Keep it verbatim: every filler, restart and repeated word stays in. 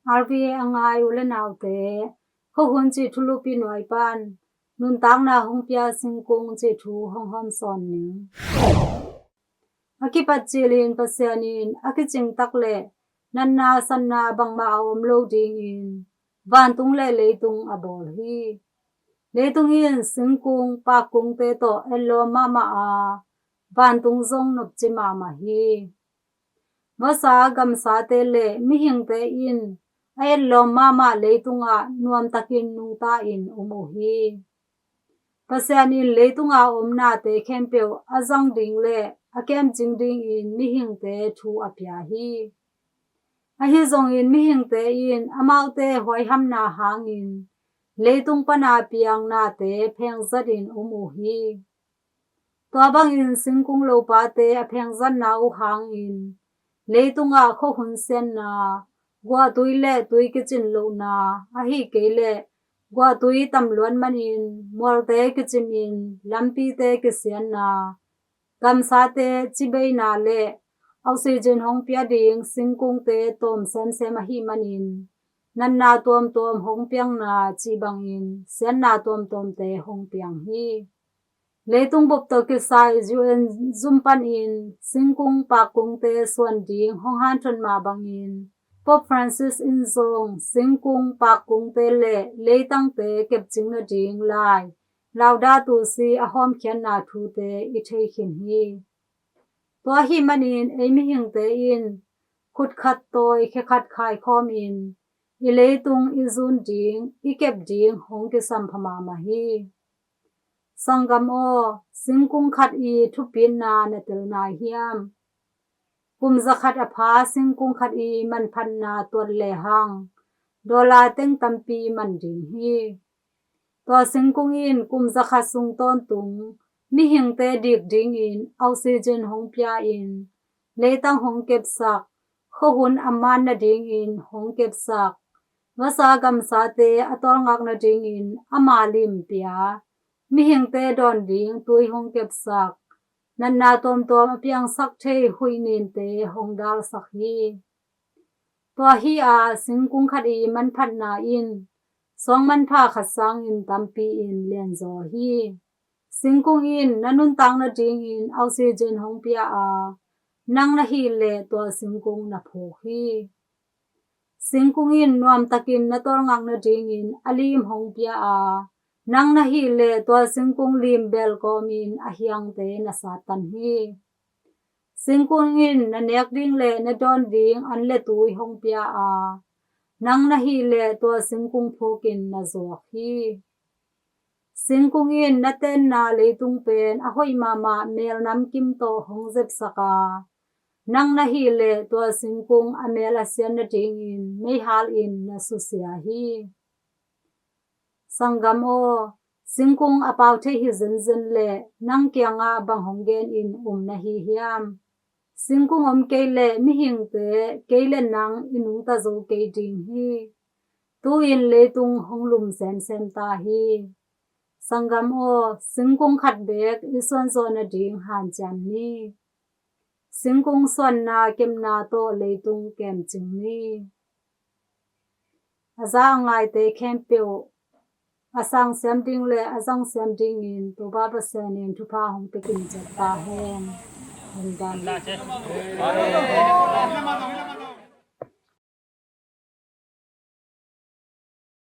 R V A a ngai u le naute, khuahun cih thulupi nuai pan nuntakna hong pia singkung cih thu hong hawmsawn ning. A kipat cilin Pasian in a kicing tak le natna satna bangmah a om lo dingin vantung le leitung a bawl hi. Leitung in singkung pakkungte tawh etlawm mahmah a, vantung zong nopci mahmah hi. Vasa gamsate le mihingte in a etlawm mahmah leitungah nuamtakin nungta-in um uh hi. Pasian in leitunga om nate khempeuh a zang ding le a kemcing dingin mihingte thu a pia hi. Ahi zongin mihingte in amaute huaihamna hangin leitung pana piang nate phengzatin um uh hi. Tua bangin singkung lopate a phengzatna uh hangin leitungah khuahun sianna, guahtui le tui kicin lohna, ahi kei leh guahtui tamluat manin mualte kicimin lampite kisianna, gamsate cibeina le oxygen hong pia ding singkungte tawm semsem ahih manin natna tuamtuam hong piangna cih bangin sianna tuamtuamte hong piang hi. Leitung bup tawh kisai U N zum panin singkung pakkungte suan ding hong hanthot mah bangin Pope Francis in zong singkung pakkungte le leitangte kepcing nading lai Laudato Si a hawmkhiatna thute i thei khin hi. Tua ahih manin ei mihingte in khut khat tawi khe khat khaikhawmin i leitung i zun ding, i kep ding hong kisam pha mahmah hi. Sanggam aw, singkung khat i thupitna na tel nai hiam? Kum zakhat a pha singkung khat i manphatna tuat lehang dollar teng tampi man ding hi. Tua singkung in kum zakhat sung tawntung mihingte dik dingin oxygen hong pia-in leitang hong kepsak, khuahun a maan nadingin hong kepsak, vasa gamsate a tawlngak nadingin ama lim pia, mihingte dawn ding tui hong kepsak, natna tuamtuam a piangsak thei huih ninte hong dalsak hi. Tua hi a singkung khat i manphatna in suang manpha khat sangin tampi-in lianzaw hi. Singkung in na nuntak nadingin oxygen hong pia a, nang na hih leh tua singkung na phuk hi. Singkung in nuamtakin na tawlngak nadingin a lim hong pia a, nang na hih leh tua singkung lim bel kawmin a hiangte na sattan hi. Singkung in na nek ding le na dawn ding an le tui hong pia a, nang na hih leh tua singkung phukin na zuak hi. Singkung in na tenna leitung pen a hoih mahmah mel namkim tawh hong zepsak a, nang na hih leh tua singkung a mel a sian nadingin meihal in na susia hi. Sanggam aw, singkung a pau thei hi zenzen leh nang kiangah bang hong genin um na hi hiam? Singkung om kei leh mihingte, kei le nang i nungta zo kei ding hi. Tu-in leitung hong lum semsem ta hi. Sanggam aw, singkung khat beek i suanzawh nading hanciam ni. Singkung suanna kepna tawh leitung kemcing ni. A za a ngaite khempeuh a sangsiam ding le a zangsiam dingin Topa Pasian in thupha hong pia kimciat ta hen. Lungdam.